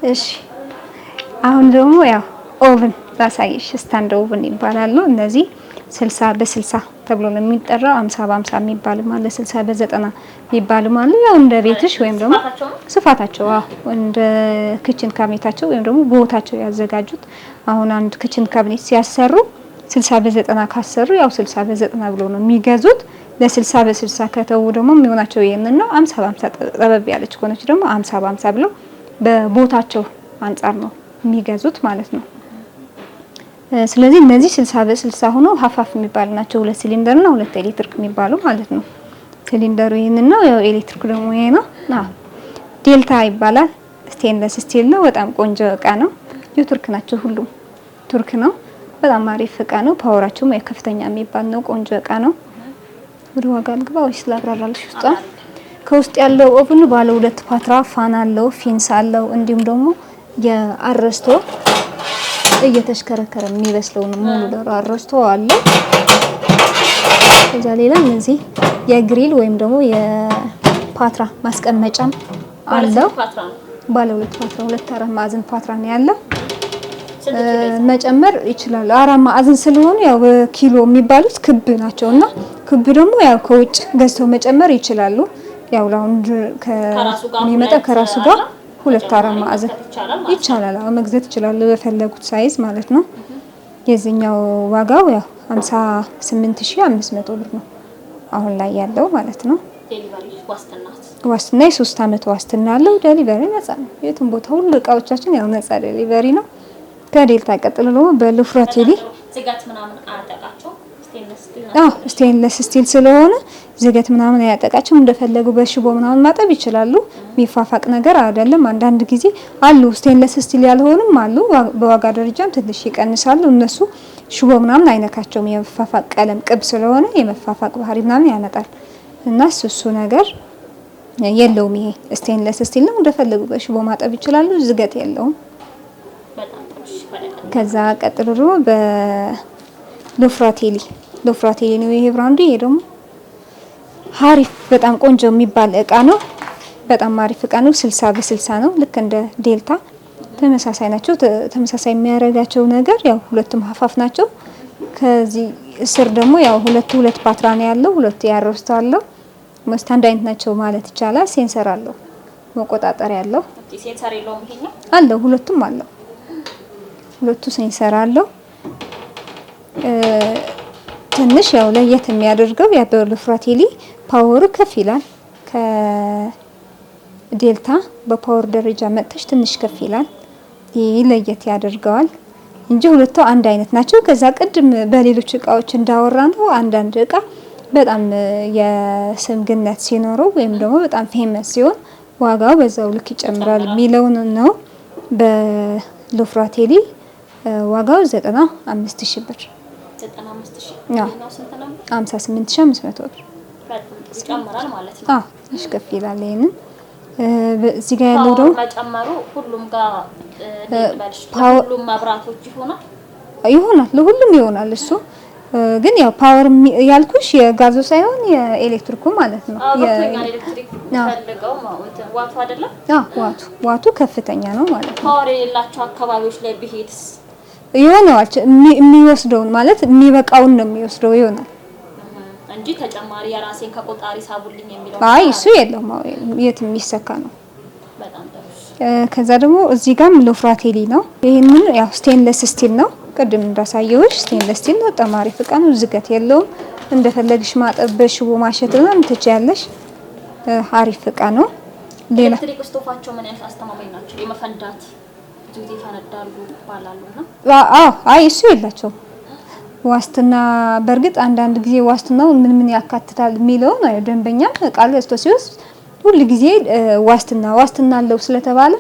እሺ፣ አሁን ደግሞ ያው oven ላሳይሽ። Stand oven ይባላሉ እነዚህ። 60 በ60 ተብሎ ነው የሚጠራው። 50 በ50 የሚባልም አለ፣ 60 በ90 የሚባልም አለ። ያው እንደ ቤትሽ ወይም ደግሞ ስፋታቸው፣ አዎ፣ እንደ kitchen cabinet ኣቸው ወይም ደግሞ ቦታቸው ያዘጋጁት። አሁን አንድ kitchen cabinet ሲያሰሩ 60 በ90 ካሰሩ ያው 60 በ90 ብሎ ነው የሚገዙት። ለ60 በ60 ከተዉ ደግሞ የሚሆናቸው ይሄንን ነው። 50 በ50 ጠበብ ያለች ከሆነች ደግሞ 50 በ50 ብለው በቦታቸው አንጻር ነው የሚገዙት ማለት ነው። ስለዚህ እነዚህ 60 በ60 ሆኖ ሀፋፍ የሚባሉ ናቸው። ሁለት ሲሊንደር እና ሁለት ኤሌክትሪክ የሚባሉ ማለት ነው። ሲሊንደሩ ይሄንን ነው፣ ያው ኤሌክትሪክ ደግሞ ይሄ ነው። አዎ፣ ዴልታ ይባላል። Stainless steel ነው። በጣም ቆንጆ እቃ ነው። የቱርክ ናቸው፣ ሁሉም ቱርክ ነው። በጣም አሪፍ እቃ ነው። Power ኣቸውም ከፍተኛ የሚባል ነው። ቆንጆ እቃ ነው። ወደ ዋጋ ልግባ ወይስ ላብራራልሽ? ውስጥ ከውስጥ ያለው oven ኑ ባለ ሁለት ፓትራ፣ fan አለው፣ fins አለው፣ እንዲሁም ደግሞ የአረስቶ እየተሽከረከረ የሚበስለው ነው፣ ሙሉ ዶሮ አረስቶ አለው። ከዛ ሌላ እነዚህ የ grill ወይም ደግሞ የፓትራ ማስቀመጫም አለው። ባለ ሁለት ፓትራ፣ ሁለት አራት ማዕዘን ፓትራ ነው ያለው። መጨመር ይችላሉ። አራት ማዕዘን ስለሆኑ ያው በኪሎ የሚባሉት ክብ ናቸው እና ክብ ደግሞ ያው ከውጭ ገዝተው መጨመር ይችላሉ። ያው lounge ከሚመጣ ከራሱ ጋር ሁለት አራት ማዕዘን ይቻላል። አዎ፣ መግዛት ይችላሉ በፈለጉት size ማለት ነው። የዚህኛው ዋጋው ያው 58,500 ብር ነው አሁን ላይ ያለው ማለት ነው። ዋስትና የ3 አመት ዋስትና አለው። Delivery ነጻ ነው። የትም ቦታ ሁሉ እቃዎቻችን ያው ነጻ delivery ነው። ከዴልታ ቀጥሎ ደግሞ በሉፍራቴሊ። አዎ፣ stainless steel ስለሆነ ዝገት ምናምን አያጠቃቸውም። እንደፈለጉ በሽቦ ምናምን ማጠብ ይችላሉ። የሚፋፋቅ ነገር አይደለም። አንዳንድ ጊዜ አሉ stainless steel ያልሆኑም አሉ። በዋጋ ደረጃም ትንሽ ይቀንሳሉ። እነሱ ሽቦ ምናምን አይነካቸውም። የመፋፋቅ ቀለም ቅብ ስለሆነ የመፋፋቅ ባህሪ ምናምን ያመጣል እና እሱ ነገር የለውም። ይሄ stainless steel ነው። እንደፈለጉ በሽቦ ማጠብ ይችላሉ። ዝገት የለውም። ከዛ ቀጥሎ ደግሞ በሎፍራቴሊ፣ ሎፍራቴሊ ነው ይሄ brand ኡ። ይሄ ደግሞ ሀሪፍ በጣም ቆንጆ የሚባል እቃ ነው። በጣም አሪፍ እቃ ነው። 60 በ60 ነው። ልክ እንደ ዴልታ ተመሳሳይ ናቸው። ተመሳሳይ የሚያደርጋቸው ነገር ያው ሁለቱም ሀፋፍ ናቸው። ከዚህ ስር ደግሞ ያው ሁለት ሁለት ፓትራ ነው ያለው። ሁለት ያሮስቶ አለው። Most አንድ አይነት ናቸው ማለት ይቻላል። Sensor አለው፣ መቆጣጠሪያ አለው። Sensor የለውም ይሄኛው? አለው፣ ሁለቱም አለው። ሁለቱ sensor አለው። ትንሽ ያው ለየት የሚያደርገው ያ በሉፍራቴሊ power ኡ ከፍ ይላል። ከዴልታ በ power ደረጃ መጥተሽ ትንሽ ከፍ ይላል። ይህ ለየት ያደርገዋል እንጂ ሁለቱ አንድ አይነት ናቸው። ከዛ ቅድም በሌሎች እቃዎች እንዳወራ ነው፣ አንዳንድ እቃ በጣም የስም ግነት ሲኖረው ወይም ደግሞ በጣም famous ሲሆን ዋጋው በዛው ልክ ይጨምራል የሚለውን ነው። በሎፍራቴሊ ዋጋው 95,000 ብር። 58,500 ብር። ይጨምራል ማለት ነው። አዎ፣ ትንሽ ከፍ ይላል። ይሄንን እዚህ ጋር ያለው ደግሞ መጨመሩ ሁሉም ጋር ሁሉም መብራቶች ይሆናል። ይሆናል፣ ለሁሉም ይሆናል። እሱ ግን ያው power ያልኩሽ የጋዙ ሳይሆን የኤሌክትሪኩ ማለት ነው። ኤሌክትሪክ ፈልገው ዋቱ አይደለም? አዎ፣ ዋቱ ከፍተኛ ነው ማለት ነው። Power የሌላቸው አካባቢዎች ላይ ቢሄድስ? ይሆነዋል። የሚወስደውን ማለት የሚበቃውን ነው የሚወስደው ይሆናል እንጂ ተጨማሪ የራሴን ከቆጣሪ ሳቡልኝ የሚለው አይ፣ እሱ የለውም። የት የሚሰካ ነው። ከዛ ደግሞ እዚህ ጋርም ሎፍራቴሊ ነው። ይሄንን ያው stainless steel ነው። ቅድም እንዳሳየሁሽ stainless steel ነው። በጣም አሪፍ እቃ ነው። ዝገት የለውም። እንደፈለግሽ ማጠብ፣ በሽቦ ማሸት ምናምን ትችያለሽ። አሪፍ እቃ ነው። ሌላ ኤሌክትሪክ ስቶፋቸው ምን ያህል አስተማማኝ ናቸው? የመፈንዳት ብዙ ጊዜ ይፈነዳሉ ይባላሉ እና አዎ፣ አይ፣ እሱ የላቸውም ዋስትና። በእርግጥ አንዳንድ ጊዜ ዋስትናው ምን ምን ያካትታል የሚለውን ደንበኛ እቃ ገዝቶ ሲወስድ ሁል ጊዜ ዋስትና አለው ስለተባለ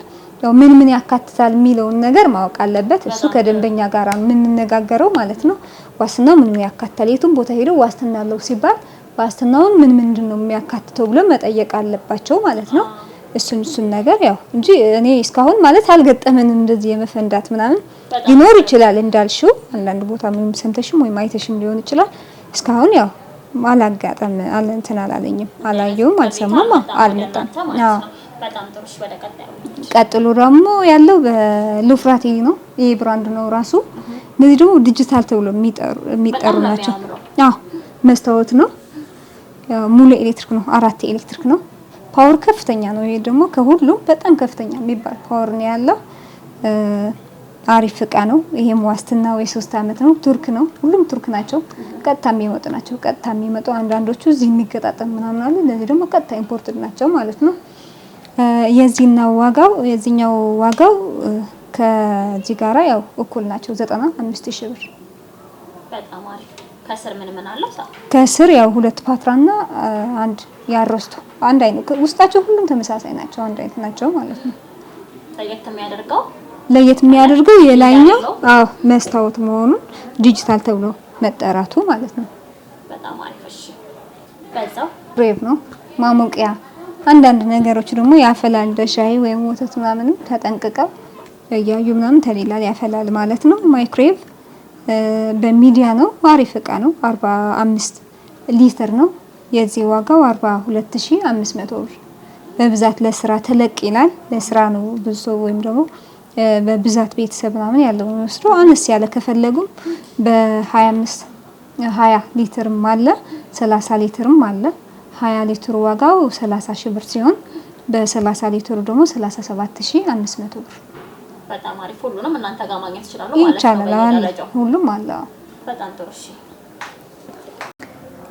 ያው ምን ምን ያካትታል የሚለውን ነገር ማወቅ አለበት። እሱ ከደንበኛ ጋር የምንነጋገረው ማለት ነው። ዋስትናው ምን ምን ያካትታል፣ የቱም ቦታ ሄደው ዋስትና አለው ሲባል ዋስትናውን ምን ምንድን ነው የሚያካትተው ብሎ መጠየቅ አለባቸው ማለት ነው። እሱን ነገር ያው እንጂ እኔ እስካሁን ማለት አልገጠመንም እንደዚህ የመፈንዳት ምናምን። ሊኖር ይችላል እንዳልሽው፣ አንዳንድ ቦታ ምንም ሰምተሽም ወይም አይተሽም ሊሆን ይችላል። እስካሁን ያው አላጋጠም አለ እንትን አላለኝም፣ አላየውም፣ አልሰማም፣ አልመጣም። አዎ። በጣም ጥሩ። እሺ፣ ወደ ቀጣዩ። ቀጥሎ ደግሞ ያለው በሉፍራቴ ነው። ይሄ brand ነው ራሱ። እነዚህ ደግሞ ዲጂታል ተብሎ የሚጠሩ በጣም ነው ናቸው። የሚያምረው። አዎ፣ መስታወት ነው። ያው ሙሉ ኤሌክትሪክ ነው። አራት ኤሌክትሪክ ነው። Power ከፍተኛ ነው። ይሄ ደግሞ ከሁሉም በጣም ከፍተኛ የሚባል power ነው ያለው። አሪፍ እቃ ነው። ይሄም ዋስትናው የ3 አመት ነው። ቱርክ ነው። ሁሉም ቱርክ ናቸው። ቀጥታ የሚመጡ ናቸው። ቀጥታ የሚመጡ፣ አንዳንዶቹ እዚህ የሚገጣጠም ምናምን አሉ። እነዚህ ደግሞ ቀጥታ imported ናቸው ማለት ነው። የዚህኛው ዋጋው ከዚህ ጋራ ያው እኩል ናቸው፣ 95,000 ብር። በጣም አሪፍ። ከስር ምን ምን አለው? ከስር ያው ሁለት ፓትራና አንድ ያሮስቶ፣ አንድ አይነት ውስጣቸው ሁሉም ተመሳሳይ ናቸው፣ አንድ አይነት ናቸው ማለት ነው። ለየት የሚያደርገው ለየት የሚያደርገው የላይኛው፣ አዎ፣ መስታወት መሆኑን፣ ዲጂታል ተብሎ መጠራቱ ማለት ነው። በጣም አሪፍ። እሺ፣ በዛው ብሬቭ ነው ማሞቂያ። አንዳንድ ነገሮች ደግሞ ያፈላል፣ እንደ ሻይ ወይም ወተት ምናምንም ተጠንቅቀው እያዩ ምናምን ተሌላል ያፈላል ማለት ነው። ማይክሮዌቭ በሚዲያ ነው። አሪፍ እቃ ነው። 45 ሊትር ነው። የዚህ ዋጋው 42,500 ብር። በብዛት ለስራ ተለቅ ይላል። ለስራ ነው ብዙ ሰው ወይም ደግሞ በብዛት ቤተሰብ ምናምን ያለው የሚወስደው። አነስ ያለ ከፈለጉም በ25 20 ሊትርም አለ፣ 30 ሊትርም አለ። 20 ሊትሩ ዋጋው 30 ሺህ ብር ሲሆን በ30 ሊትሩ ደግሞ 37,500 ብር። በጣም አሪፍ። ሁሉንም እናንተ ጋር ማግኘት ይችላሉ ማለት ነው። ይቻላል አለ። በየደረጃው። ሁሉም አለ። አዎ። በጣም ጥሩ። እሺ።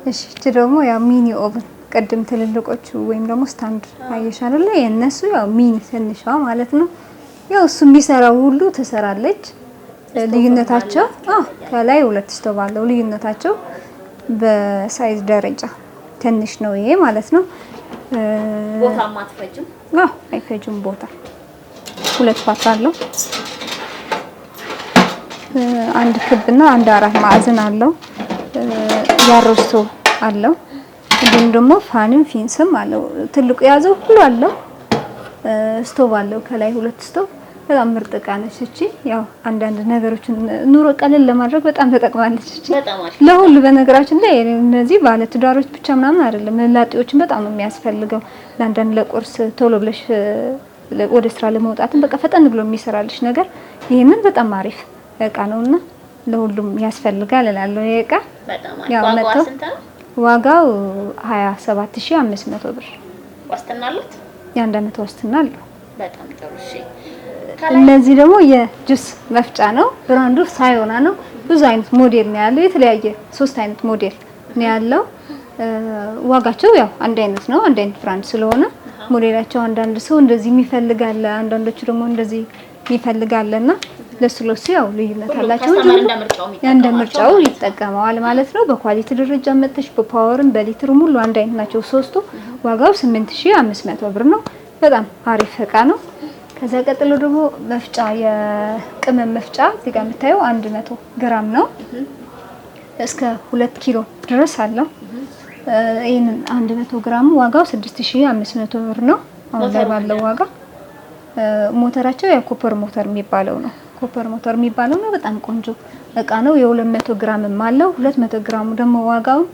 እሺ፣ እቺ ደግሞ ያው mini oven፣ ቅድም ትልልቆቹ ወይም ደግሞ stand አየሽ አይደለ? የእነሱ ያው mini ትንሿ ማለት ነው። ያው እሱ የሚሰራው ሁሉ ትሰራለች። ልዩነታቸው፣ አዎ፣ ከላይ ሁለት ስቶቭ አለው። ልዩነታቸው በ size ደረጃ ትንሽ ነው ይሄ ማለት ነው። ቦታም አትፈጅም። አዎ፣ አይፈጅም ቦታ። ሁለት ፓትራ አለው። አንድ ክብና አንድ አራት ማዕዘን አለው። ያሮስቶ አለው። እንዲሁም ደግሞ fan ም ፊንስም አለው። ትልቁ የያዘው ሁሉ አለው። ስቶቭ አለው ከላይ ሁለት ስቶቭ። በጣም ምርጥ እቃ ነች እቺ። ያው አንዳንድ ነገሮችን ኑሮ ቀለል ለማድረግ በጣም ተጠቅማለች እቺ። በጣም አሪፍ። ለሁሉ፣ በነገራችን ላይ እነዚህ ባለ ትዳሮች ብቻ ምናምን አይደለም፣ ለላጤዎችን በጣም ነው የሚያስፈልገው። ለአንዳንድ ለቁርስ ቶሎ ብለሽ ወደ ስራ ለመውጣትም በቃ ፈጠን ብሎ የሚሰራልሽ ነገር ይህንን በጣም አሪፍ እቃ ነውና ለሁሉም ያስፈልጋል እላለሁ። ይሄ እቃ በጣም አሪፍ። ያው ዋጋዋ መጥተው ስንት ነው? ዋጋው 27,500 ብር። ዋስትና አላት? የአንድ አመት ዋስትና አለው። በጣም ጥሩ። እሺ። ከላይ እነዚህ ደግሞ የጁስ መፍጫ ነው። Brand ኡ ሳዮና ነው። ብዙ አይነት ሞዴል ነው ያለው። የተለያየ ሶስት አይነት ሞዴል ነው ያለው። ዋጋቸው ያው አንድ አይነት ነው። አንድ አይነት brand ስለሆነ ሞዴላቸው አንዳንድ ሰው እንደዚህ የሚፈልግ አለ፣ አንዳንዶቹ ደግሞ እንደዚህ የሚፈልግ አለና ለሱ ለሱ ያው ልዩነት ሁሉም አላቸው እንጂ customer ሁሉም እንደ ምርጫው እንደ የሚጠቀማቸው ምርጫው ማለት ነው። ይጠቀመዋል ማለት ነው። በ quality ደረጃ መጥተሽ በ power ም በሊትርም ሁሉ አንድ አይነት ናቸው ሶስቱ። ዋጋው 8500 ብር ነው። በጣም አሪፍ እቃ ነው። ከዛ ቀጥሎ ደግሞ መፍጫ፣ የቅመም መፍጫ እዚህ ጋር የምታየው 100 ግራም ነው። እስከ 2 ኪሎ ድረስ አለው። ይህንን 100 ግራም ዋጋው 6500 ብር ነው። አሁን ላይ ሞተሩ ባለው ዋጋ ሞተራቸው ያው copper ሞተር የሚባለው ነው። Copper ሞተር የሚባለው ነው። በጣም ቆንጆ እቃ ነው። የ200 ግራምም አለው። 200 ግራሙ ደግሞ ዋጋውን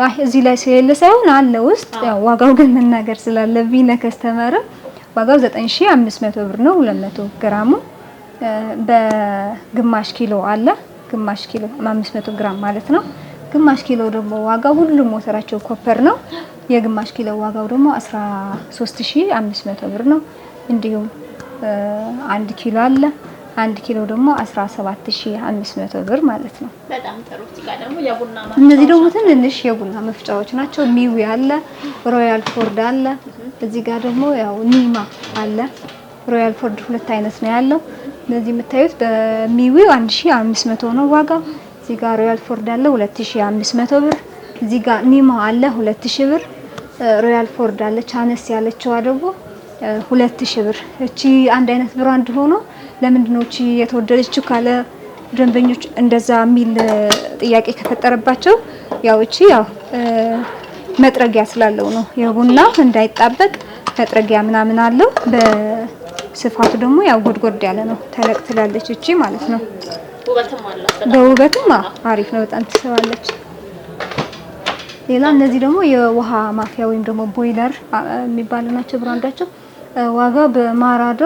አይ እዚህ ላይ ስለሌለ ሳይሆን አለ ውስጥ፣ ያው ዋጋው ግን መናገር ስላለብኝ ለ customer ዋጋው 9500 ብር ነው። 200 ግራሙ በግማሽ ኪሎ አለ። ግማሽ ኪሎ 500 ግራም ማለት ነው። ግማሽ ኪሎ ደግሞ ዋጋው ሁሉም ሞተራቸው copper ነው። የግማሽ ኪሎ ዋጋው ደግሞ 13,500 ብር ነው። እንዲሁም 1 ኪሎ አለ። 1 ኪሎ ደግሞ 17,500 ብር ማለት ነው። በጣም ጥሩ። እዚህ ጋር ደግሞ የቡና እነዚህ ደግሞ መፍጫዎች ናቸው። ትንንሽ የቡና መፍጫዎች ናቸው። ሚዊ አለ፣ ሮያል ፎርድ አለ። እዚህ ጋር ደግሞ ያው ኒማ አለ። ሮያል ፎርድ ሁለት አይነት ነው ያለው። እነዚህ የምታዩት በሚዊው 1500 ነው ዋጋው። እዚህ ጋር ሮያል ፎርድ አለ፣ 2500 ብር። እዚህ ጋር ኒማ አለ፣ 2000 ብር። ሮያል ፎርድ አለ፣ አነስ ያለችዋ ደግሞ 2000 ብር። እቺ አንድ አይነት brand ሆኖ ለምንድን ነው እቺ የተወደደችው ካለ ደንበኞች እንደዛ የሚል ጥያቄ ከፈጠረባቸው ያው እቺ ያው መጥረጊያ ስላለው ነው። የቡና እንዳይጣበቅ መጥረጊያ ምናምን አለው። በስፋቱ ደግሞ ያው ጎድጎድ ያለ ነው። ተለቅ ትላለች እቺ ማለት ነው። ውበትም አላት በጣም። በውበትም አሪፍ ነው። በጣም ትስባለች። ሌላ እነዚህ ደግሞ የውሃ ማፍያ ወይም ደግሞ ቦይለር የሚባሉ ናቸው brand ኣቸው። ዋጋው በማራዶ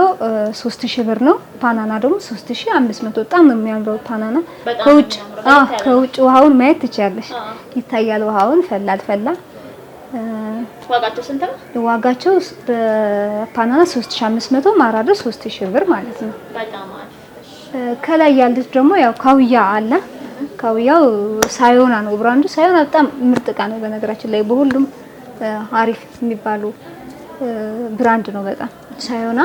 3000 ብር ነው። ፓናና ደግሞ 3500። በጣም ነው የሚያምረው ፓናና። በጣም ከውጭ ነው የሚያምረው። አዎ ለየት ያለ ነው። ከውጭ ውሃውን ማየት ትችያለሽ። አዎ። ይታያል ውሃውን ፈላ አልፈላ። ዋጋቸው ስንት ነው? ዋጋቸው በፓናና 3500፣ ማራዶ 3000 ብር ማለት ነው። በጣም አሪፍ። እሺ። ከላይ ያሉት ደግሞ ያው ካውያ አለ። ካውያው ሳዮና ነው brand ኡ። ሳዮና በጣም ምርጥ እቃ ነው በነገራችን ላይ፣ በሁሉም አሪፍ የሚባሉ brand ነው በጣም። ሳዮና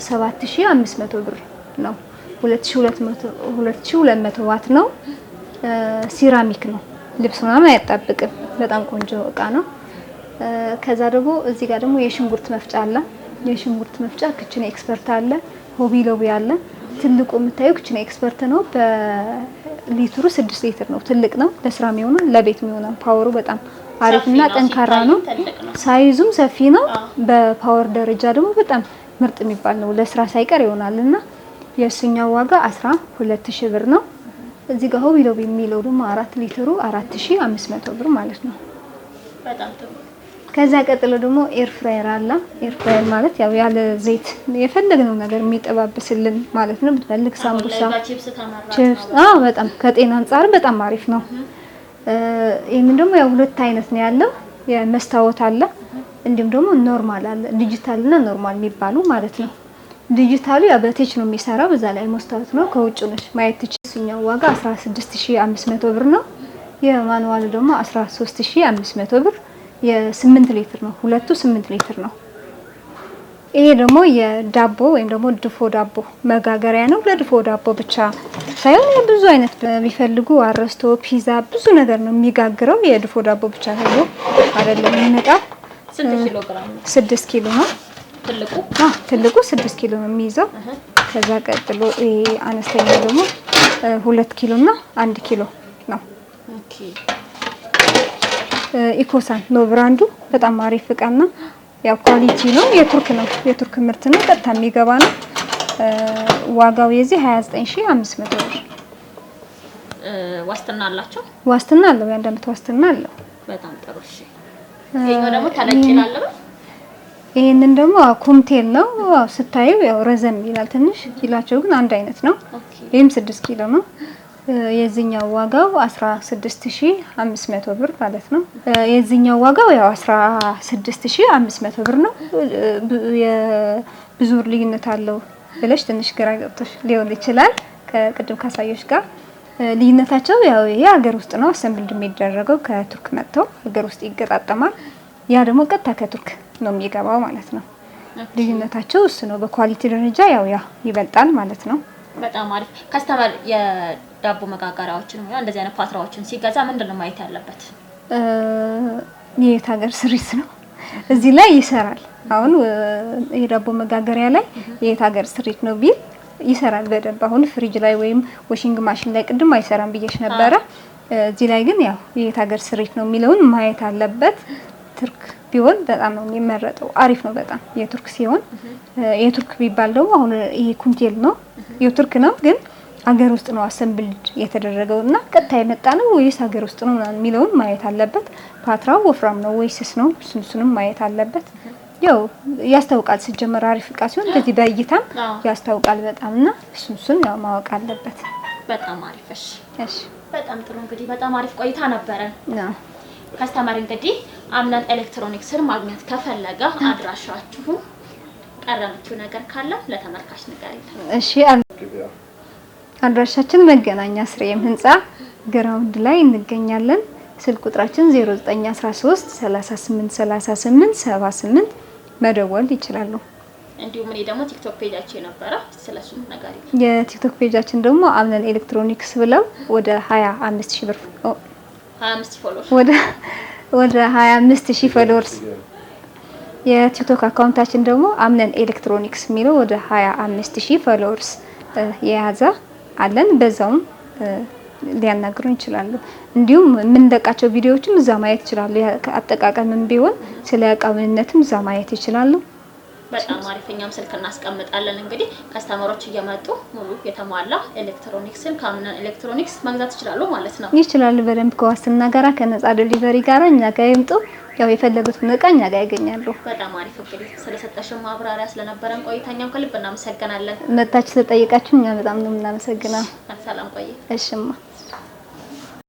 7500 ብር ነው። 2200 ዋት ነው። ሴራሚክ ነው። ልብስ ምናምን አያጣብቅም። በጣም ቆንጆ እቃ ነው። ከዛ ደግሞ እዚህ ጋር ደግሞ የሽንኩርት መፍጫ አለ። የሽንኩርት መፍጫ Kitchen Expert አለ፣ Hobby Lobby አለ። ትልቁ የምታየው Kitchen Expert ነው። በሊትሩ 6 ሊትር ነው። ትልቅ ነው። ለስራ የሚሆነው ለቤት የሚሆነው power ኡ በጣም አሪፍና ሰፊ ነው፣ ጠንካራ ሲታይም ነው። ትልቅ ነው። Size ኡም ሰፊ ነው። አዎ። በ power ደረጃ ደግሞ በጣም ምርጥ የሚባል ነው። ለስራ ሳይቀር ይሆናል እና የእሱኛው ዋጋ 12,000 ብር ነው። እዚህ ጋር Hobby Lobby የሚለው ደግሞ 4 ሊትሩ 4500 ብር ማለት ነው። በጣም ጥሩ። ከዛ ቀጥሎ ደግሞ air fryer አለ። Air fryer ማለት ያው ያለ ዘይት የፈለግነው ነገር የሚጠባበስልን ማለት ነው። ብትፈልግ ሳምቡሳ፣ አሁን ላይ ቺፕስ ተመራጭ ቺፕስ፣ ነው። አዎ በጣም ከጤና አንጻር በጣም አሪፍ ነው። ይህንን ደግሞ ያው ሁለት አይነት ነው ያለው። የመስታወት አለ፣ እንዲሁም ደግሞ normal አለ። ዲጂታል እና normal የሚባሉ ማለት ነው። ዲጂታሉ ያው በ touch ነው የሚሰራው፣ በዛ ላይ መስታወት ነው፣ ከውጭ ነሽ ማየት ትችል። እሱኛው ዋጋ 16500 ብር ነው። የ manual ኡ ደግሞ 13500 ብር፣ የ8 ሊትር ነው። ሁለቱ 8 ሊትር ነው። ይሄ ደግሞ የዳቦ ወይም ደግሞ ድፎ ዳቦ መጋገሪያ ነው። ለድፎ ዳቦ ብቻ ሳይሆን ብዙ አይነት ቢፈልጉ አረስቶ፣ ፒዛ፣ ብዙ ነገር ነው የሚጋግረው። የድፎ ዳቦ ብቻ ተብሎ አይደለም የሚመጣው። ስንት ኪሎ ግራም ነው? 6 ኪሎ ነው። ትልቁ? አዎ፣ ትልቁ 6 ኪሎ ነው የሚይዘው። ከዛ ቀጥሎ ይሄ አነስተኛ ደግሞ 2 ኪሎ እና 1 ኪሎ ነው። Okay። ኢኮሳን ነው brand ኡ። በጣም አሪፍ እቃና ያው quality ነው። የቱርክ ነው፣ የቱርክ ምርት ነው። ቀጥታ የሚገባ ነው። ዋጋው የዚህ 29500 ብር። ዋስትና አላቸው? ዋስትና አለው። የአንድ አመት ዋስትና አለው። በጣም ጥሩ። እሺ። ይሄኛው ደግሞ ተለቅ ይላል አይደል? ይሄንን ደግሞ ኩምቴል ነው። ያው ስታዩ ያው ረዘም ይላል ትንሽ፣ ኪላቸው ግን አንድ አይነት ነው። ይህም 6 ኪሎ ነው። የዚህኛው ዋጋው 16500 ብር ማለት ነው። የዚህኛው ዋጋው ያው 16500 ብር ነው። ብዙ ብር ልዩነት አለው ብለሽ ትንሽ ግራ ገብቶሽ ሊሆን ይችላል። ከቅድም ካሳየሽ ጋር ልዩነታቸው ያው ይሄ ሀገር ውስጥ ነው assembled የሚደረገው፣ ከቱርክ መጥተው ሀገር ውስጥ ይገጣጠማል። ያ ደግሞ ቀጥታ ከቱርክ ነው የሚገባው ማለት ነው። ልዩነታቸው እሱ ነው። በ quality ደረጃ ያው ያ ይበልጣል ማለት ነው። በጣም አሪፍ። Customer የዳቦ መጋገሪያዎችን ወይ እንደዚህ አይነት ፓትራዎችን ሲገዛ ምንድን ነው ማየት ያለበት? የየት ሀገር ስሪት ነው እዚህ ላይ ይሰራል። አሁን የዳቦ መጋገሪያ ላይ የየት ሀገር ስሪት ነው ቢል ይሰራል በደንብ። አሁን ፍሪጅ ላይ ወይም washing machine ላይ ቅድም አይሰራም ብዬሽ ነበረ። እዚህ ላይ ግን ያው የየት ሀገር ስሪት ነው የሚለውን ማየት አለበት። ቱርክ ቢሆን በጣም ነው የሚመረጠው። አሪፍ ነው በጣም የቱርክ ሲሆን። የቱርክ ቢባል ደግሞ አሁን ይሄ ኩምቴል ነው፣ የቱርክ ነው፣ ግን አገር ውስጥ ነው assembled የተደረገው እና ቀጥታ የመጣ ነው ወይስ ሀገር ውስጥ ነው ምናምን የሚለውን ማየት አለበት። ፓትራው ወፍራም ነው ወይስ ስስ ነው፣ እሱን እሱንም ማየት አለበት። ያው ያስታውቃል። ሲጀመር አሪፍ እቃ ሲሆን እንደዚህ በእይታም ያስታውቃል በጣም እና እሱን እሱን ያው ማወቅ አለበት። በጣም አሪፍ። እሺ። እሺ። በጣም ጥሩ። እንግዲህ በጣም አሪፍ ቆይታ ነበረን። አዎ። Customer እንግዲህ አምነን ኤሌክትሮኒክስን ማግኘት ከፈለገ አድራሻችሁ፣ ቀረ የምትይው ነገር ካለ ለተመልካች ንገሪልን። እሺ፣ አድራሻችን መገናኛ ስሬም ህንጻ ground ላይ እንገኛለን። ስልክ ቁጥራችን 0913 38 38 78 መደወል ይችላሉ። እንዲሁም እኔ ደግሞ ቲክቶክ page ኣቸው የነበረ ስለሱ ንገሪልን። የቲክቶክ page ኣችን ደግሞ አምነን ኤሌክትሮኒክስ ብለው ወደ 25 ሺህ ብር 25 follower ወደ 25 ሺህ followers፣ የቲክቶክ account ኣችን ደግሞ አምነን ኤሌክትሮኒክስ የሚለው ወደ 25 ሺህ followers የያዘ አለን። በዛውም ሊያናግሩን ይችላሉ። እንዲሁም የምንለቃቸው ቪዲዮዎችም እዛ ማየት ይችላሉ። አጠቃቀምም ቢሆን ስለ እቃ ምንነትም እዛ ማየት ይችላሉ። በጣም አሪፍ። እኛም ስልክ እናስቀምጣለን። እንግዲህ customer ኦች እየመጡ ሙሉ የተሟላ ኤሌክትሮኒክስን ከአምናን ኤሌክትሮኒክስ መግዛት ይችላሉ ማለት ነው። ይችላሉ በደንብ ከዋስትና ጋራ ከነጻ delivery ጋራ እኛ ጋር ይምጡ። ያው የፈለጉትን እቃ እኛ ጋር ያገኛሉ። በጣም አሪፍ። እንግዲህ ስለሰጠሽን ማብራሪያ ስለነበረን ቆይታ እኛም ከልብ እናመሰግናለን። መጥታችሁ ስለጠየቃችሁ እኛ በጣም ነው የምናመሰግነው። ሰላም ቆይ። እሽማ።